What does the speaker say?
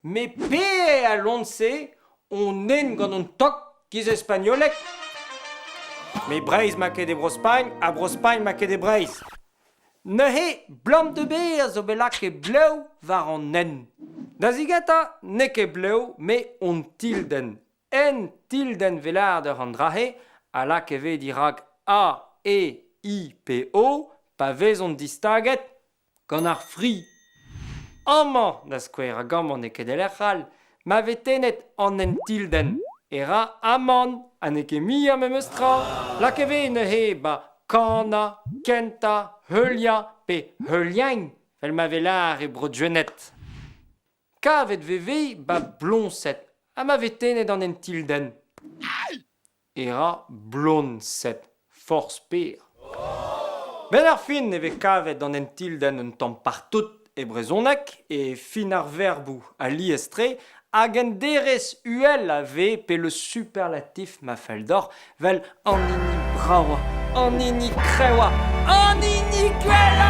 Met pe eo al loen-se on nen gant an tok giz e spagnoleg? Met Breizh 'ma ket e Bro-Spagn ha Bro-Spagn 'ma ket e Breizh. Neuze 'blam da be a zo bet lakaet blev war an hent. Da zigentañ n'eo ket blev met on tildenn. Un tildenn welladur an dra-se a lak e vez dirak A, E, I pe O pa vezont distaget Gant ar fri. Amañ, da skouer, hag amañ n'eo ket e lec'h all, ma vez tennet an entildenn e ra amann ha n'eo ket muiañ memes tra. Lak e vez neuze 'ba kanañ, kentañ, heuliañ pe heuliañ, 'vel ma vez lâr e Bro-Gwened. Kavet 'vez 'vez 'ba bloñset ha ma vez tennet an entildenn. E ra blonset forzh per. Benn ar fin e vez kavet an entildenn un tamm partout e brezhoneg, e fin ar verboù alies-tre hag en derez uhel a vez pe le superlatif ma fell deoc'h, 'vel an hini bravañ, an hini kreñvañ, an hini gwellañ!